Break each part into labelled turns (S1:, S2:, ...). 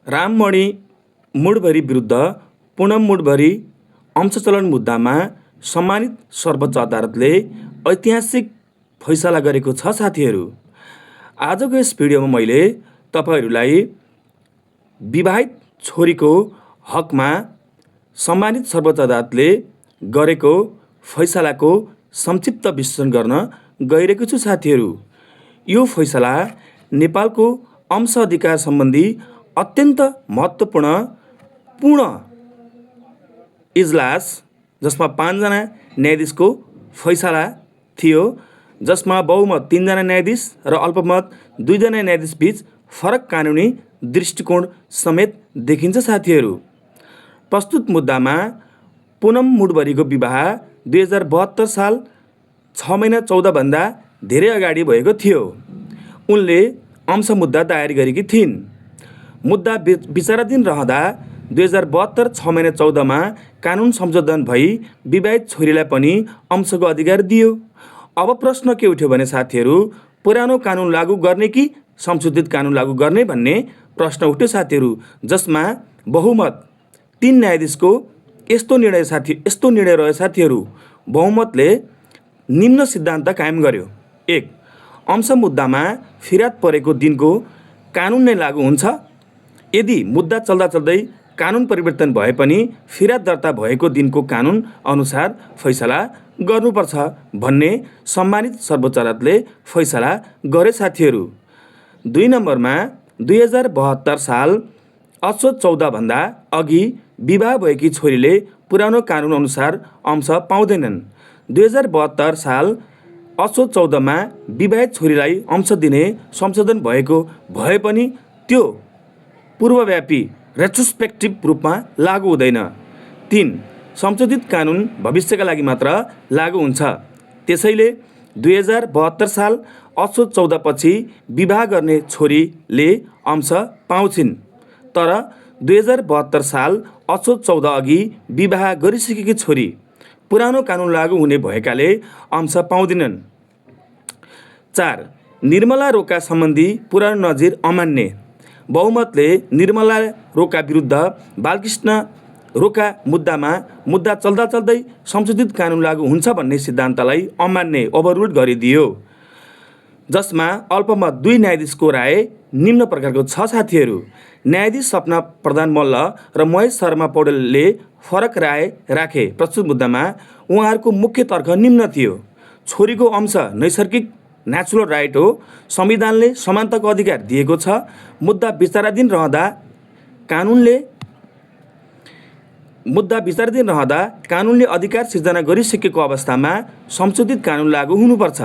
S1: राममणि मुडभरी विरुद्ध पूनम मुडभरी अंशचलन मुद्दामा सम्मानित सर्वोच्च अदालतले ऐतिहासिक फैसला गरेको छ। साथीहरू, आजको यस भिडियोमा मैले तपाईहरूलाई विवाहित छोरीको हकमा सम्मानित सर्वोच्च अदालतले गरेको फैसलाको संक्षिप्त विश्लेषण गर्न गइरहेको छु। साथीहरू, यो फैसला नेपालको अंश अधिकार सम्बन्धी अत्यन्त महत्त्वपूर्ण इजलास, जसमा 5 जना न्यायाधीशको फैसला थियो, जसमा बहुमत 3 जना न्यायाधीश र अल्पमत 2 जना न्यायाधीश बीच फरक कानुनी दृष्टिकोण समेत देखिन्छ। साथीहरू, प्रस्तुत मुद्दामा पूनम मुडभरीको विवाह 2072 साल 6 महिना 14 भन्दा धेरै अगाडि भएको थियो। उनले अंश मुद्दा दायर गरेकी थिइन्। मुद्दा विचाराधीन रहँदा 2072 6 महिना 14 मा कानुन संशोधन भई विवाहित छोरीलाई पनि अंशको अधिकार दियो। अब प्रश्न के उठ्यो भने साथीहरू, पुरानो कानुन लागू गर्ने कि संशोधित कानुन लागू गर्ने भन्ने प्रश्न उठ्यो। साथीहरू, जसमा बहुमत 3 न्यायाधीशको यस्तो निर्णय रह्यो। साथीहरू, बहुमतले निम्न सिद्धान्त कायम गर्यो। 1. अंश मुद्दामा फिर्याद परेको दिनको कानुन नै लागू हुन्छ। यदि मुद्दा चल्दा चल्दै कानुन परिवर्तन भए पनि फिर्याद दर्ता भएको दिनको कानुन अनुसार फैसला गर्नुपर्छ भन्ने सम्मानित सर्वोच्च अदालतले फैसला गरे। साथीहरू, 2 नम्बरमा 2072 साल असोज 14 भन्दा अघि विवाह भएकी छोरीले पुरानो कानुन अनुसार अंश पाउँदैनन्। 2072 साल असोज 14 मा विवाहित छोरीलाई अंश दिने संशोधन भएको भए पनि त्यो पूर्वव्यापी रेट्रोस्पेक्टिभ रूपमा लागू हुँदैन। 3. संशोधित कानुन भविष्यका लागि मात्र लागू हुन्छ। त्यसैले 2072 साल असोज 14 पछि विवाह गर्ने छोरीले अंश पाउँछिन्, तर 2072 साल असोज 14 अघि विवाह गरिसकेकी छोरी पुरानो कानुन लागू हुने भएकाले अंश पाउँदिनन्। 4. निर्मला रोका सम्बन्धी पुरानो नजिर अमान्य। बहुमतले निर्मला रोका विरुद्ध बालकृष्ण रोका मुद्दा चल्दा चल्दै संशोधित कानुन लागू हुन्छ भन्ने सिद्धान्तलाई अमान्य ओभररुल्ड गरिदियो, जसमा अल्पमत 2 न्यायाधीशको राय निम्न प्रकारको छ। साथीहरू, न्यायाधीश सपना प्रधान मल्ल र महेश शर्मा पौडेलले फरक राय राखे। प्रस्तुत मुद्दामा उहाँहरूको मुख्य तर्क निम्न थियो। छोरीको अंश नैसर्गिक नेचुरल राइट हो। संविधानले समानताको अधिकार दिएको छ। मुद्दा विचाराधीन रहँदा कानुनले अधिकार सिर्जना गरिसकेको अवस्थामा संशोधित कानुन लागू हुनुपर्छ।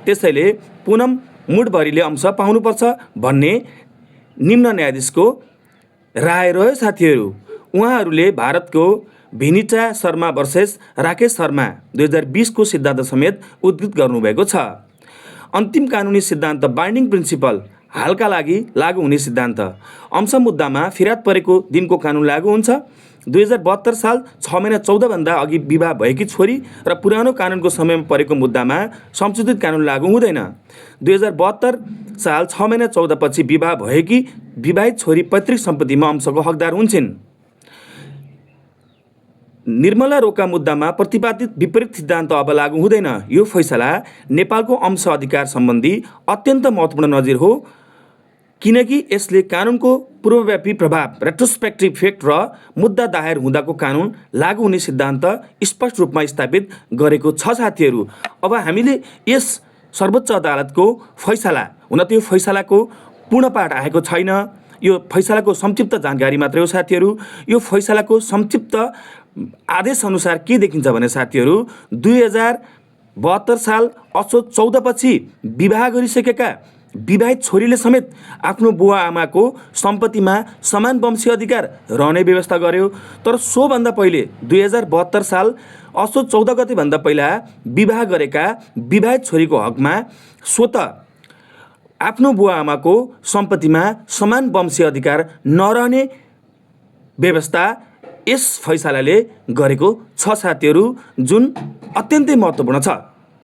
S1: त्यसैले पूनम मुडभरीले अंश पाउनुपर्छ भन्ने निम्न न्यायाधीशको राय रह्यो। साथीहरू, उहाँहरूले भारतको भिनिटा शर्मा वर्सेस राकेश शर्मा 2020 को सिद्धान्त समेत उद्धृत गर्नुभएको छ। अन्तिम कानुनी सिद्धान्त बाइन्डिङ प्रिन्सिपल, हालका लागि लागू हुने सिद्धान्त। अंश मुद्दामा फिर्याद परेको दिनको कानुन लागू हुन्छ। 2072 साल 6 महिना 14 भन्दा अघि विवाह भएकी छोरी र पुरानो कानुनको समयमा परेको मुद्दामा संशोधित कानुन लागू हुँदैन। 2072 साल 6 महिना 14 पछि विवाह भएकी विवाहित छोरी पैतृक सम्पत्तिमा अंशको हकदार हुन्छन्। निर्मला रोका मुद्दामा प्रतिपादित विपरीत सिद्धान्त अब लागू हुँदैन। यो फैसला नेपालको अंश अधिकार सम्बन्धी अत्यन्त महत्त्वपूर्ण नजिर हो, किनकि यसले कानुनको पूर्वव्यापी प्रभाव रेट्रोस्पेक्टिभ इफेक्ट र मुद्दा दायर हुँदाको कानुन लागू हुने सिद्धान्त स्पष्ट रूपमा स्थापित गरेको छ। साथीहरू, अब हामीले यस सर्वोच्च अदालतको फैसला, हुन त यो फैसलाको पूर्ण पाठ आएको छैन, यो फैसलाको संक्षिप्त जानकारी मात्रै हो। साथीहरू, यो फैसलाको संक्षिप्त आदेश अनुसार के देखिन्छ भने साथीहरू, 2072 साल असोज 14 पछि विवाह गरिसकेका विवाहित छोरीले समेत आफ्नो बुवा आमाको सम्पत्तिमा समान वंशीय अधिकार रहने व्यवस्था गर्यो। तर सोभन्दा पहिले 2072 साल असोज 14 गते भन्दा पहिला विवाह गरेका विवाहित छोरीको हकमा स्वत आफ्नो बुवा आमाको सम्पत्तिमा समान वंशीय अधिकार नरहने व्यवस्था यस फैसलाले गरेको छ। साथीहरू, जुन अत्यन्तै महत्त्वपूर्ण छ।